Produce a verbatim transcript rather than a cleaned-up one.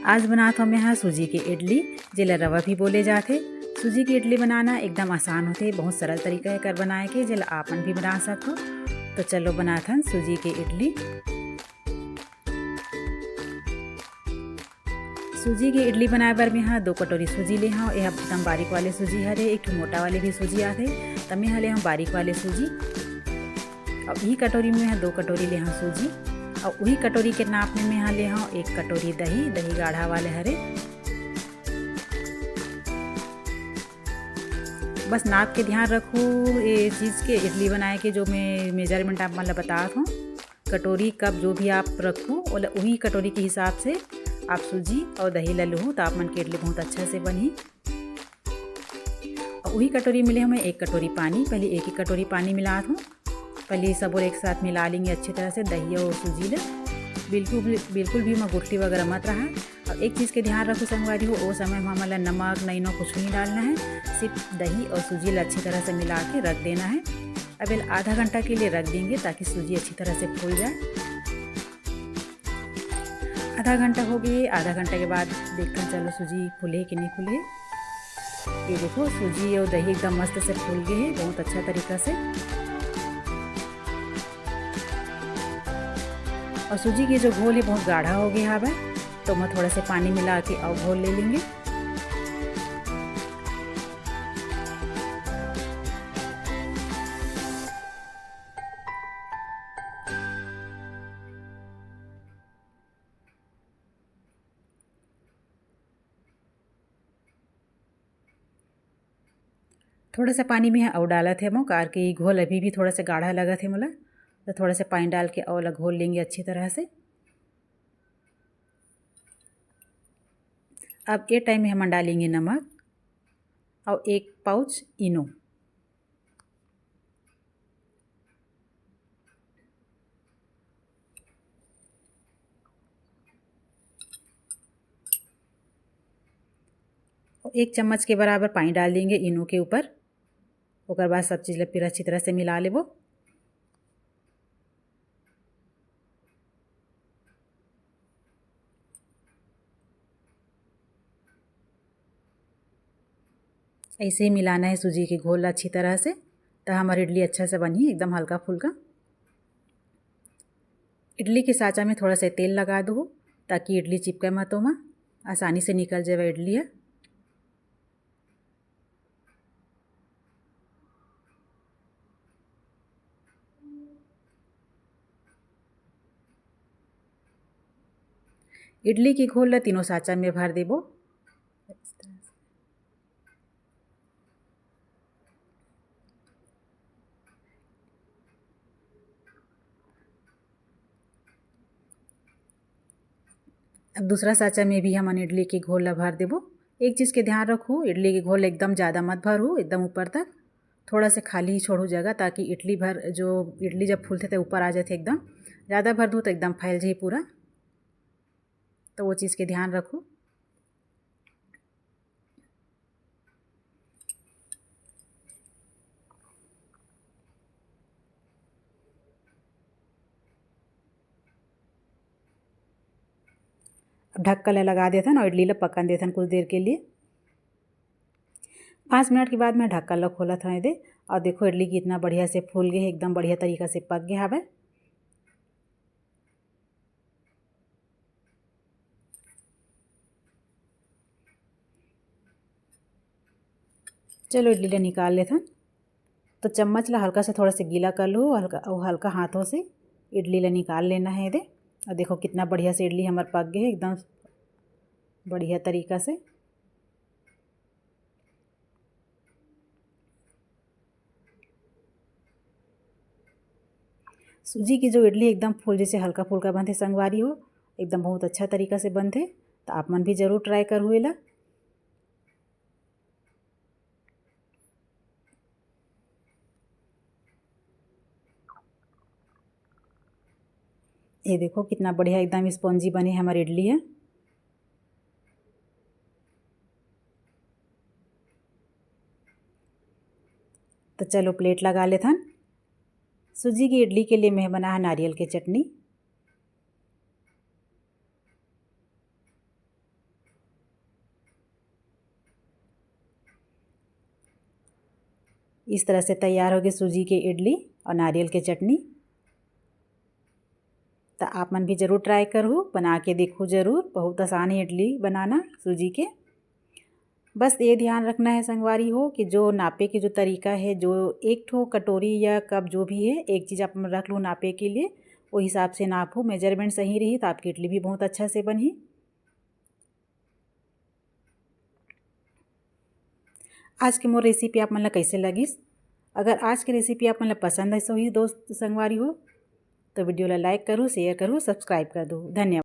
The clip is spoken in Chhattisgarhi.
आज बनात हौं मैं ह सूजी के इडली, जेला रवा भी बोले जाथे। सूजी के इडली बनाना एकदम आसान होथे, बहुत सरल तरीका हे एकर बनाए के, जेला आप मन भी बना सकथो। तो चलो बनाथन सूजी के इडली। सूजी के इडली बनाए बर मैं ह दो कटोरी सूजी ले हौं। ये एकदम बारीक वाले सूजी हरे, एक ठो मोटा वाले भी सूजी आथे, त मैं ह ले हौं बारीक वाले सूजी। अउ इही कटोरी में मैं ह दो कटोरी ले हौं सूजी, अउ उही कटोरी के नाप में मैं ह ले हौं एक कटोरी दही, दही गाढ़ा वाले हरे। बस नाप के ध्यान रखू, ये चीज़ के इडली बनाए के जो मैं measurement आप मन ल बतात हौं, कटोरी कप जो भी आप रखू, ओला उही कटोरी के हिसाब से आप सूजी अउ दही ल लूहू, त आप मन के इडली बहुत अच्छा से बनही। अउ उही कटोरी में ले हौं मैं एक कटोरी पानी, पहले एक ही कटोरी पानी मिलात हौं। पहले ये सबो एक साथ मिला लेंगे अच्छी तरह से, दही अउ सूजी ले। बिल्कुल भी, बिल्कुल भी ओमा गुठली वगैरह मत रहा। अउ एक चीज़ के ध्यान रखो संगवारी हो, ओ समय में हमन ला नमक, नैनो कुछ नहीं डालना है, सिर्फ दही अउ सूजी ला अच्छी तरह से मिला के रख देना है। अब एला आधा घंटा के लिए रख देंगे ताकि सूजी अच्छी तरह से फूल जाए। आधा घंटा हो गए, आधा घंटा के बाद देखथन, चलो सूजी फूले कि नहीं फूले। ये देखो, सूजी अउ दही एकदम मस्त से फूल गए हे, बहुत अच्छा तरीका से। अउ सूजी के जो घोल हे, बहुत गाढ़ा हो गए हावय, तो मैं थोड़ा से पानी मिला के अउ घोल ले लेंगे। थोड़ा सा पानी में अउ डालत हे मो, कार के घोल अभी भी थोड़ा सा गाढ़ा लगत हे मोला, तो थोड़ा सा पानी डाल के अउ ला घोल लेंगे अच्छी तरह से। अब ये टाइम में हमन डालेंगे नमक अउ एक पाउच इनो। एक चम्मच के बराबर पानी डाल देंगे इनो के ऊपर। ओकर बाद सब चीज़ ला फिर अच्छी तरह से मिला लेबो। ऐसे ही मिलाना है सूजी के घोल ला अच्छी तरह से, त हमर इडली अच्छा से बनही, एकदम हल्का फुल्का। इडली के साँचा में थोड़ा सा तेल लगा दो, ताकि इडली चिपके मत ओमा, आसानी से निकल जावे इडली ह। इडली के घोल ला तीनों साँचा में भर देबो। अब दूसरा साँचा में भी हमन इडली के घोल ला भर देबो। एक चीज़ के ध्यान रखू, इडली के घोल एकदम ज़्यादा मत भरू, एकदम ऊपर तक, थोड़ा से खाली ही छोड़ू जगह, ताकि इडली भर, जो इडली जब फूलथे त ऊपर आ जाथे एकदम। ज़्यादा भर दू त एकदम फैल जाही पूरा, तो वो चीज़ के ध्यान रखू। अब ढक्कन ला लगा देथन अउ इडली ला पकन देथन कुछ देर के लिए। पाँच मिनट के बाद मैं ढक्कन ला खोलत हौं एदे, अउ देखो इडली कितना बढ़िया से फूल गे हे, एकदम बढ़िया तरीका से पक गे हावय। चलो इडली ला निकाल लेथन। तो चम्मच ला हल्का से थोड़ा से गीला कर लूँ, हल्का, अउ हल्का हाथों से इडली ला निकाल लेना है एदे। अउ देखो कितना बढ़िया से इडली हमर पक गे हे एकदम बढ़िया तरीका से। सूजी के जो इडली एकदम फूल जैसे हल्का फुल्का बनथे संगवारी हो, एकदम बहुत अच्छा तरीका से बनथे। तो आप मन भी जरूर try करहू एला। ये देखो कितना बढ़िया एकदम spongy बने हमर इडली ह। तो चलो plate लगा लेथन। सूजी की इडली के लिए मैं बनाहा नारियल के चटनी। इस तरह से तैयार होगे सूजी के इडली और नारियल के चटनी। तो आप मन भी जरूर try करहू, बना के देखहू जरूर। बहुत आसान है इडली बनाना सूजी के। बस ये ध्यान रखना है संगवारी हो कि जो नापे के जो तरीका है, जो एक ठो कटोरी या कप जो भी है, एक चीज़ आप रख लो नापे के लिए, वो हिसाब से नापहू, measurement सही रही तो आपकी इडली भी बहुत अच्छा से बनही। आज के मोर recipe आप मन ला कैसे लगिस? अगर आज के recipe आप मन ला पसंद आइस होही दोस्त संगवारी हो, तो video ला like करू, share करू, subscribe कर दू। धन्यवाद।